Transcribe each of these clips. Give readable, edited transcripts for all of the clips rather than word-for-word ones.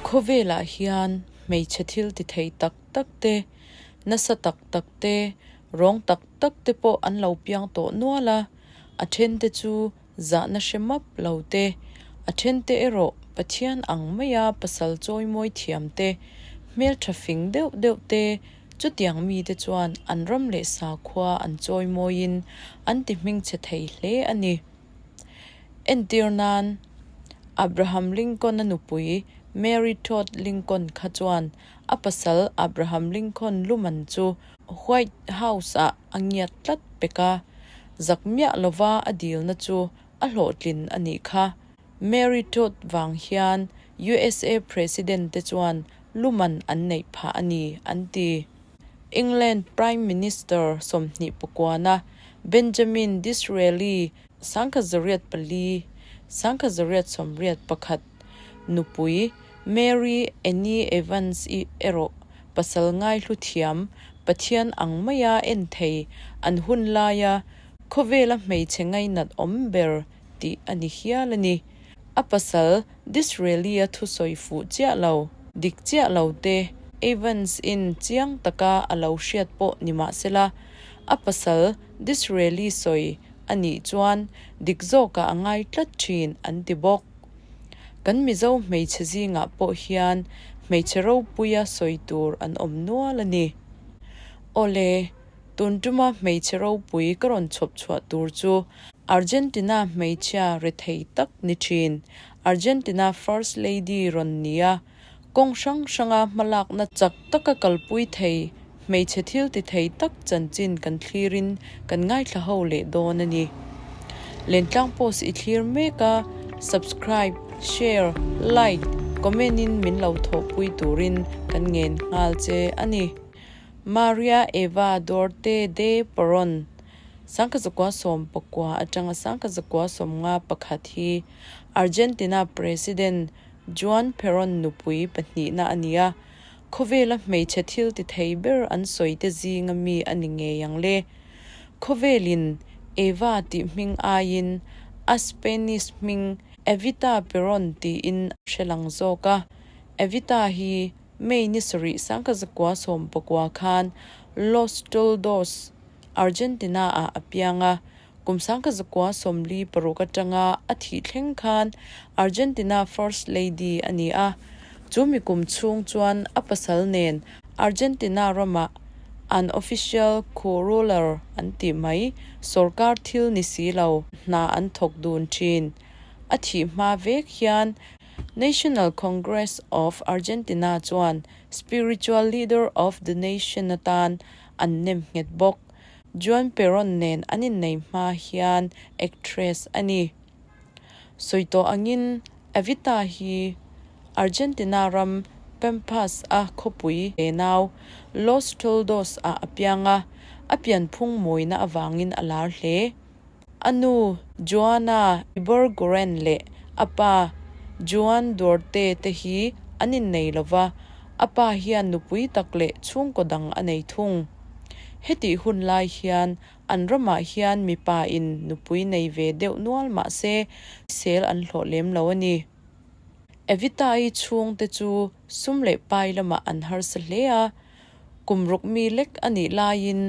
Khawvelah hian hmeichhe thil ti thei tak tak te, nasa tak tak te, rawng tak tak te pawh an lo piang tawh nual a, a then te chu zahna hre map lo te, a then te erawh Pathian ang maia pasal chawimawi thiam te, hmeltha fing deuh deuh te, chutiang mite chuan an ram leh sakhua an chawimawiin an ti hmingchhe thei hle a ni. Entir nan, Abraham Lincoln-a nupui Mary Todd Lincoln kha chuan a pasal Abraham Lincoln luman chu White House-ah a ngiat tlat pek a, zak miah lova a dilna chu a hlawhtlin a nih kha. Mary Todd vang hian USA President te chuan luman an neih phah a ni, an ti. England Prime Minister 29-a Benjamin Disraeli 1804, 1881 nupui Mary Annie Evans-i erawh pasal ngaihlu thiam Pathian ang maia en thei an hun laia khawvela hmeichhe ngainat awm ber tih a ni hial a ni. A pasal Disraeli-a thusawi fuh chiah lo, dik chiah lo te Evans-in chiang taka a lo hriat pawh ni mah sela, a pasal Disraeli sawi a nih chuan dik zawkah a ngai tlat thin an ti bawk. Kan Mizo hmeichhe zingah pawh hian hmeichhe ropuia sawi tur an awm nual a ni. Awle, tun tuma hmeichhe ropui ka rawn chhawp chhuah tur chu Argentina hmeichhia rethei tak ni thin, Argentina First Lady rawn ni a, kawng hrang hranga hmalakna chak taka kalpui thei hmeichhe thil ti thei tak chanchin kan thlirin kan ngaithla ho leh dawn a ni. Lentlang Post i thlir mek a, subscribe, share, like, comment in min lo thawhpui turin kan ngen nghal che a ni. Maria Eva Duarte de Peron. 1919 atanga 1951 hi Argentina President Juan Peron nupui pahnihna a ni a, khawvela hmeichhe thil ti thei ber an sawi te zinga mi a ni ngei ang le. Khawvelin Eva tih hming aiin a Spanish hming Evita Peron tiin a hre lang zawk a, Evita hi May ni 7 1919 khan Los Toldos, Argentina-ah a piang a, kum 1946 atanga a thih thleng khan Argentina First Lady a ni a, chu mi kum chhung chuan a pasal nen Argentina ramah an official co-ruler an tih mai, sorkar thil ni si lo, hna an thawk dun thin. A thih hma vek hian National Congress of Argentina chuan Spiritual Leader of the Nation atan an nem nghet bawk. Juan Peron nen an innei hma hian actress a ni. Sawi tawh angin Evita hi Argentina ram Pampas a khawpui nau Los Toldos ah a piang a, a pianphung mawina avangin a lar hle. A nu Juana Ibarguren leh a pa Juan Duarte te hi an innei lo va, a pa hian nupui tak leh chhungkaw dang a nei thung. Hetih hun lai hian an ramah hian mipa in nupui nei ve deuh nual mah se sel an hlawh lem lo a ni. Evita-i chhungte chu sum leh pai lamah an harsa hle a, Kum ruk mi lek a nih laiin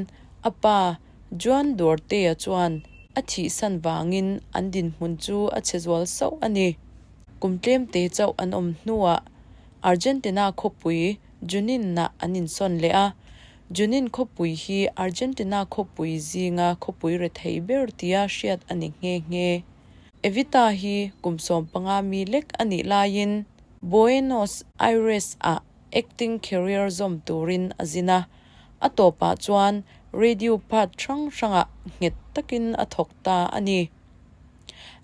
a pa Juan Duarte-a chuan a thihsan vangin an dinhmun chu a chhe zual sauh a ni. Kum tlemte chauh an awm hnuah Argentina khawpui Junin-ah an insawn leh a. Junin khawpui hi Argentina khawpui zinga khawpui rethei ber tia hriat a ni nghe nghe. Evita hi kum 15 mi lek a nih laiin Buenos Aires-ah Acting career zawm turin a zin a, a tawpah chuan radio part hrang hrangah nghet takin a thawk ta a ni.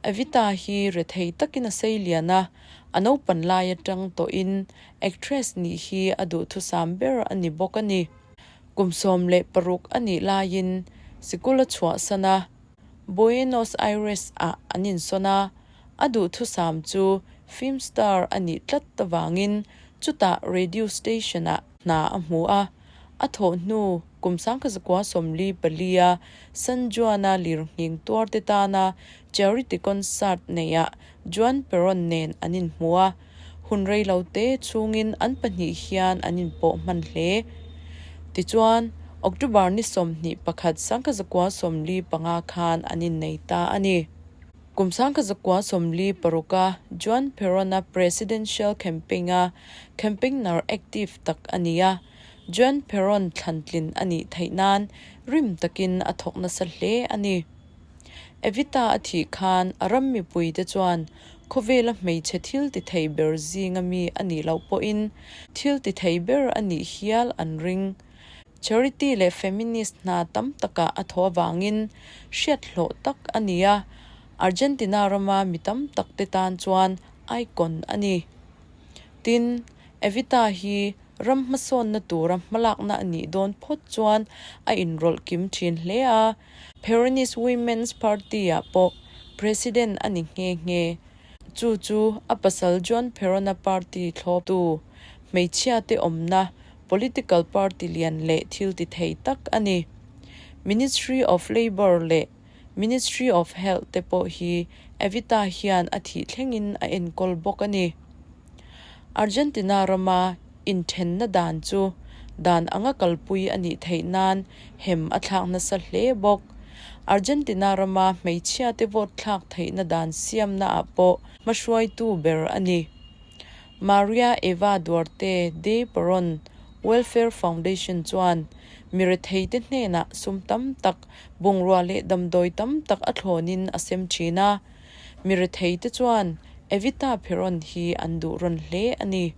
Evita hi rethei takin a sei lian a, A naupan lai atang tawhin actress nih hi a duhthusam ber a ni bawk a ni. Kum 16 a nih laiin sikul a chhuahsan a, Buenos Aires-ah an insawn a, a duhthusam chu film star a nih tlat avangin chutah radio station-ah hna a hmu a. A thawh hnu kum 1944 a San Juan-a lirnghing tuarte tana charity concert neihah Juan Perón nen an inhmu a, hun rei lo te chhungin an pahnih hian an inpawh hman hle. Tichuan, October ni 21 1945 khan an innei ta a ni. Kum 1946 a Juan Perón-a presidential campaign-a campaigner active tak a ni a, Juan Perón thlantlin a nih theih nan rim takin a thawk nasa hle a ni. Evita a thih khan a ram mipuite chuan khawvela hmeichhe thil ti thei ber zinga mi a nih loh pawhin thil ti thei ber a nih hial an ring. Charity leh feminist hna tam takah a thawh avangin hriat hlawh tak a ni a, Argentina rama mi tam takte tan chuan icon a ni. Tin, Evita hi ram hmasawnna tura hmalakna a nih dawn phawt chuan a inrawlh kim thin hle a, Peronist Women's Party-ah pawh President a ni nghe nghe. Chu chu a pasal Juan Perona party thlawptu hmeichhiate awmna political party lian leh thil ti thei tak a ni. Ministry of Labour leh Ministry of Health te pawh hi Evita hian a thih thlengin a enkawl bawk a ni. Argentina rama inthenna dan chu dan anga kalpui a nih theih nan hem a thlak nasa hle bawk. Argentina rama hmeichhiate vote thlak theihna dan siamnaah pawh hmahruaitu ber a ni. Maria Eva Duarte de Peron Welfare Foundation chuan mi retheite hnenah sum tam tak, bungrua leh damdawi tam tak a thlawnin a sem thin a. Mi retheite chuan Evita Peron hi an duh rawn hle a ni.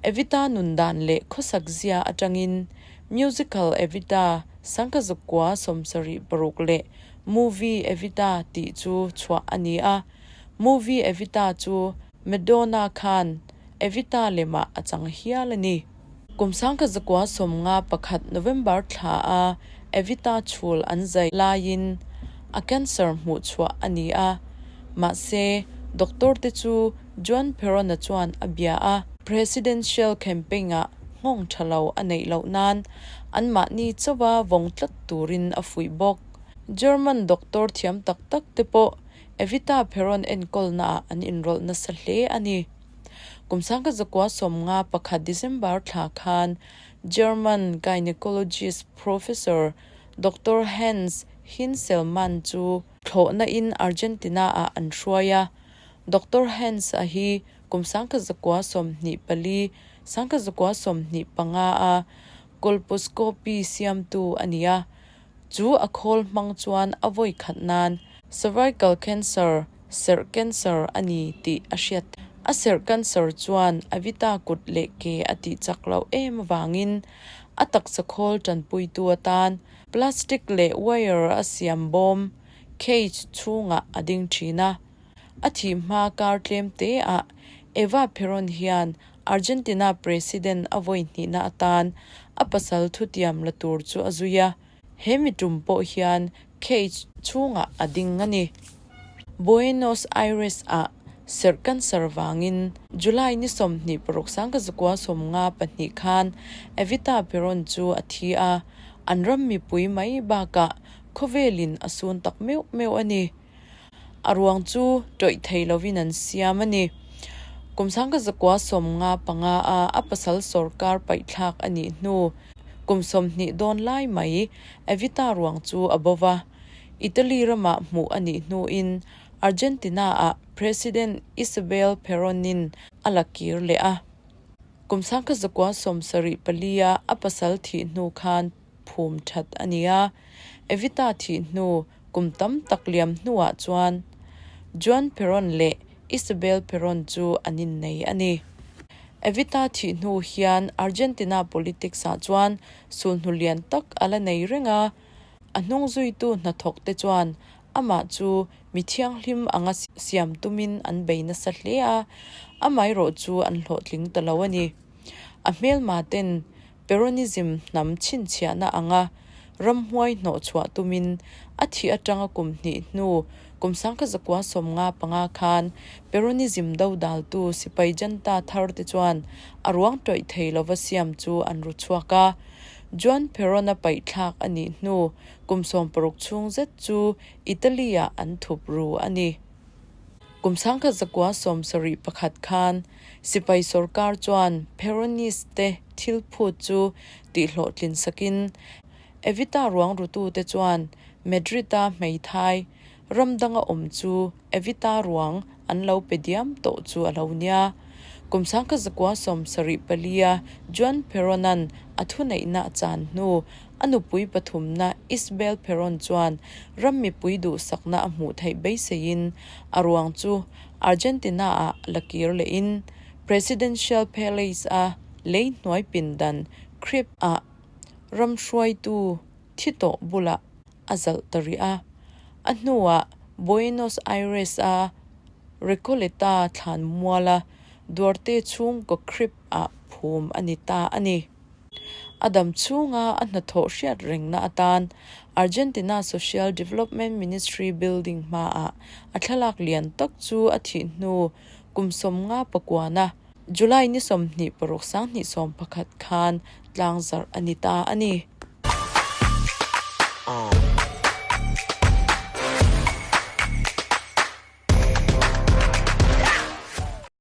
Evita nun dan leh khawsak zia atangin Musical Evita 1976 leh Movie Evita tih chu chhuah a ni a. Movie Evita chu Madonna khan Evita lemah a chang hial a ni. Kum 1991 November thla a Evita chhul an zai laiin a cancer hmuh chhuah a ni a, mahse doctor te chu Juan Perón-a chuan a bia a, presidential campaign-ah nghawng tha lo a neih loh nan anmahni chauha vawng tlat turin a fuih bawk. German doctor thiam tak tak te pawh Evita Peron enkawlnaah an inrawlh nasa hle a ni. Kum 1991 December thla khan German gynecologist Professor Doctor Hans Hinselmann chu thlawhna in Argentina-ah an hruai a. Doctor Hans-a hi kum 1924, 1925 a colposcopy siamtu a ni a. Chu a khawl hmang chuan a vawi khat nan cervical cancer, serh cancer, a ni tih a hriat. A serh cancer chuan Avita kut leh ke a tih chak loh em avangin a taksa khawl tanpuitu atan plastic leh wire a siam bawm, cage, chhungah a ding thin a. A thih hma kar tlem te ah Eva Peron hian Argentina President a vawi hnihna atan a pasal thutiam la tur chu a zui a, he mi tum pawh hian cage chhungah a ding a ni. Buenos Aires-ah serh cancer vangin July ni 26 1952 khan Evita Peron chu a thi a, an ram mipui mai bakah khawvelin a sun tak meuh meuh a ni. A ruang chu tawih thei lovin an siam a ni. Kum 1995 a a pasal sawrkar paihthlak a nih hnu kum 20 dawn lai mai Evita ruang chu a bo va. Italy ramah hmuh a nih hnuin Argentina-ah President Isabel Peron-in a la kir leh a. Kum 1974 a a pasal thih hnu khan phum that a ni a. Evita thih hnu kum tam tak liam hnuah chuan Juan Peron leh Isabel Peron chu an innei a ni. Evita thih hnu hian Argentina politics-ah chuan sulhnu lian tak a la nei reng a, a hnung zuitu hnathawkte chuan amah chu mi thianghlim anga siam tumin an bei nasa hle a, amaherawh chu an hlawhtling ta lo a ni. A hmelma ten Peronism hnam chhinchhiahna anga ramhuai hnawhchhuah tumin a thih atanga kum hnih hnu kum 1995 khan Peronism dodaltu sipai janta thar te chuan a ruang tawih thei lova siam chu an ru chhuak a. Juan Perón-a paihthlak a nih hnu kum 60 chhung zet chu Italy-ah an thup ru a ni. Kum 1971 khan sipai sorkar chuan Peronist te thil phut chu tihhlawhtlin sakin Evita ruang rutute chuan Madrid-a hmeithai ram danga awm chu Evita ruang an lo pe diam tawh chu a lo nia. Kum 1974-a Juan Perón-a'n a thuneihna a chan hnu a nupui pathumna Isabel Perón chuan ram mipui duhsakna a hmuh theih beiseiin a ruang chu Argentina-ah la kir lehin Presidential Palace-a lei hnuai pindan crypt-ah ram hruaitu thi tawh bulah a zalh ta rih a. A hnuah Buenos Aires-a Recoleta thlan muala Duarte chhungkaw crypt-ah phum a ni ta a ni. A dam chhunga a hnathawh hriat rengna atan Argentina Social Development Ministry building hmaah a thlalak lian tak chu a thih hnu kum 50 pakuana July ni 26 11 khan tlangzarh a ni ta a ni.